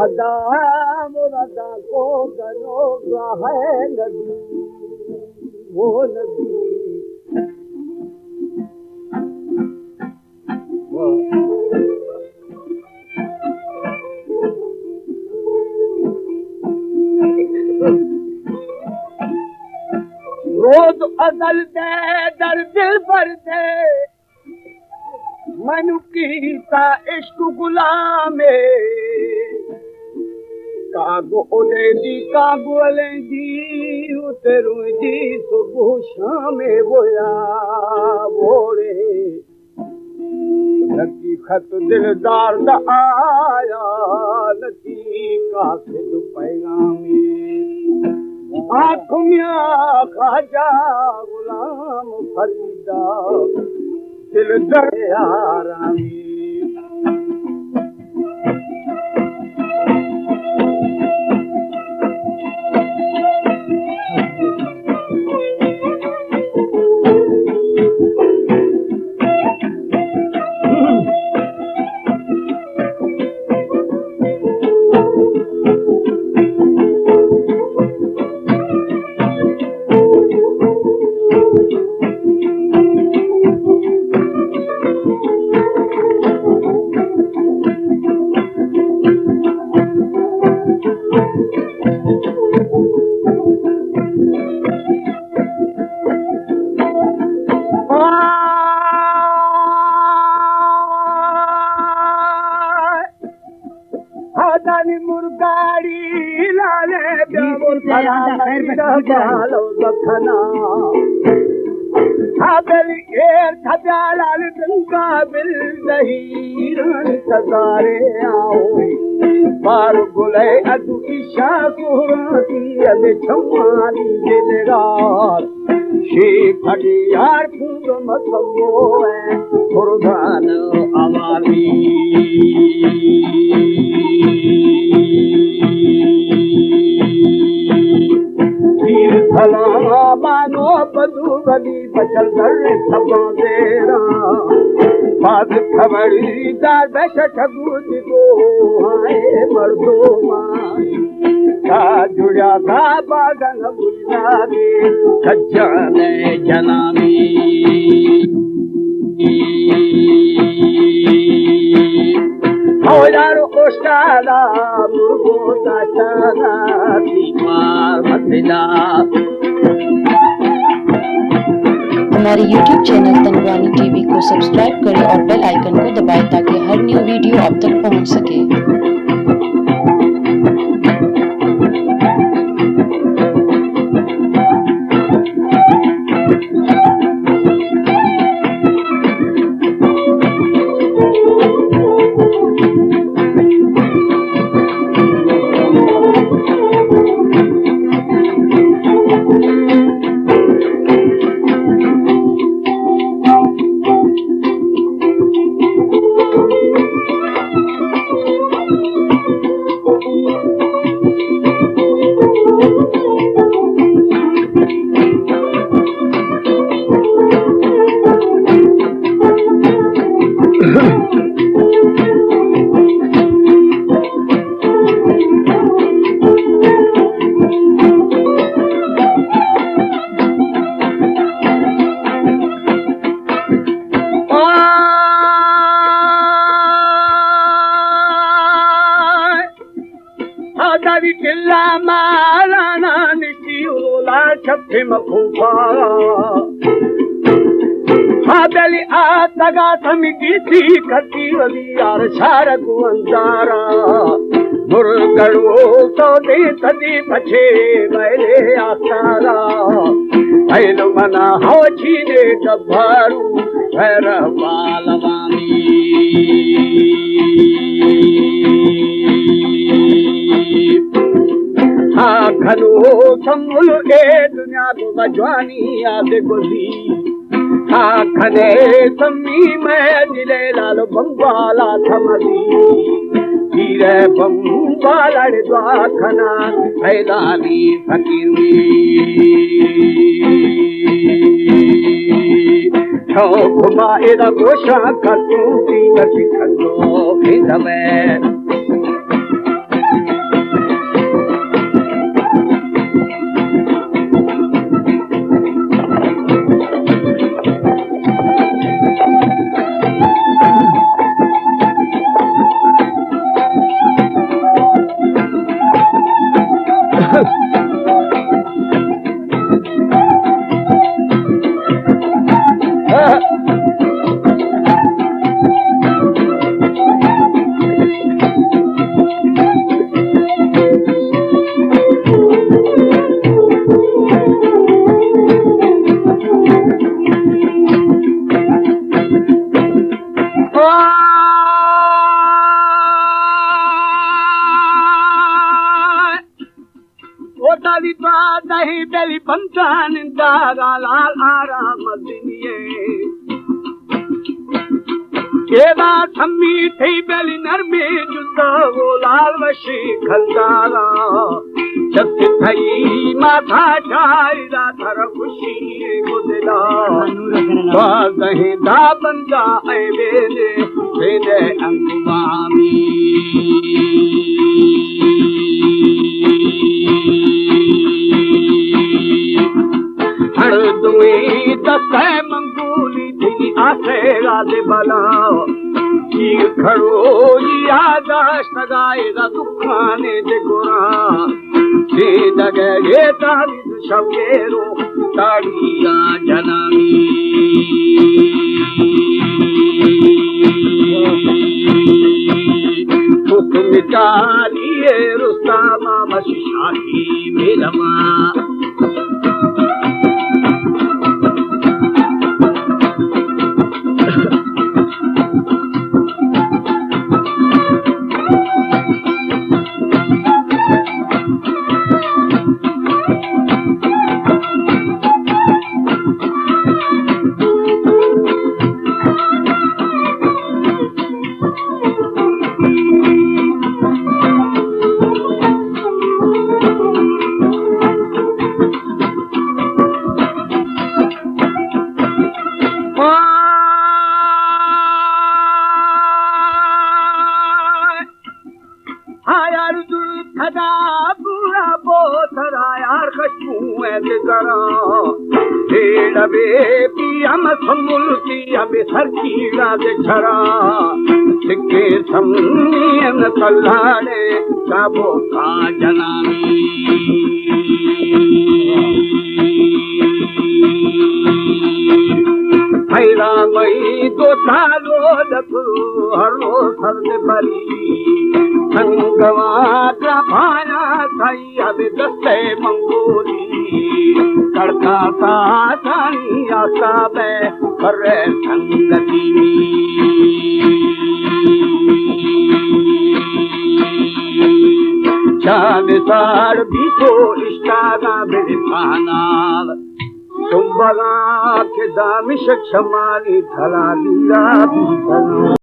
خدا مراداں کو گنوک ہے نبی، وہ نبی۔ روز ازل دے در دل بر دے، من کیتا عشق غلامے۔ کاگو الیندی، کاگو الیندی، اتروندی صبح شامے، وہ یا ووڑے۔ نکی خط دلدار دا آیا، نکی قاصد پیغامی۔ آنکھ میاں خواجہ غلام فریدا، دل در آرامی۔ آدانی مرگاڑی لالے بیا بول سلام بالو دکھنا۔ ہابل ایر تھبیا لال دنگا بل دہیران تزارے آوئی۔ بار گلے ادو ایشا سہرانتی ابے چھمانی دلگار۔ شی پھٹی یار پھوند مسمو ہے قربان عوامی۔ پیر سلامانو بدو ولی بچل در سبان زیرا۔ باز خبری دار بش ٹھگو دو ہائے مردمان۔ تا جڑیا دا باگن گلابی سجانے جنامی۔ ہولار استادا مرگو تا چانا دیوار مدلا۔ ہمارے یوٹیوب چینل تنگوانی ٹی وی کو سبسکرائب کریں اور بیل آئیکن کو دبائیں تاکہ ہر نیو ویڈیو آپ تک پہنچ سکے۔ آداری ٹلا مالانا نشی اولا چھپی مخوفا۔ آدلی آتگا سمی گیتی کتی ولی یار شارگو اندارا۔ مرگڑو تو دے تدی پچھے ویلے آسارا۔ ایلو منا ہو چینے ڈبارو۔ غیر پالوانی۔ ہا کھنو سمل اے دنیا کو بجوانی آتے گزی۔ ہا کھنے سمی میں دلے لال بمبالا تھمدی۔ تیرے بمبالا دعا کھنا۔ حیدانی فقیری۔ شوق ما ادا گوشاں کتوں تیگ سکندو خدمے۔ دہی بلی بندان دارا لال آرام دنیے۔ ایدا سمی تئی بلی نرمی جدا و لال وشی کھلدارا۔ جت تئی ماتا جائیدا تر خوشی گدلا۔ دوازدہیں دا بندہ اے بینے، بینے انگوامی۔ ہر دوئیں دست منگولی دینی آسے را دے بلا۔ چی کھڑو یاداشت گائے دا دکھانے دے گرا۔ چی دگے یہ تاریخ شوگیرو تاڑیا جنامی۔ حکم جاری رستم مش شاہی میلما۔ آیار دل کھدا پورا بوترا یار خشبو ہے دگرا۔ پیڑ بے پی ہم سمل کی ہم سر کیڑا دے چھرا۔ سکے سمنی ان تلاڑے چابو کا جنامی۔ حیران مئی دو تالو دکھو ہر روز سر دے بری۔ سنگوا درا بھایا تھئی اب دستے منگولی۔ کڑکا تا سانی آسا بے پر سنگتی۔ چاند ساڑ بھی تو اشتانا بے پانا۔ تمبگا کہ دامشک شمالی تھلا دیرا بھی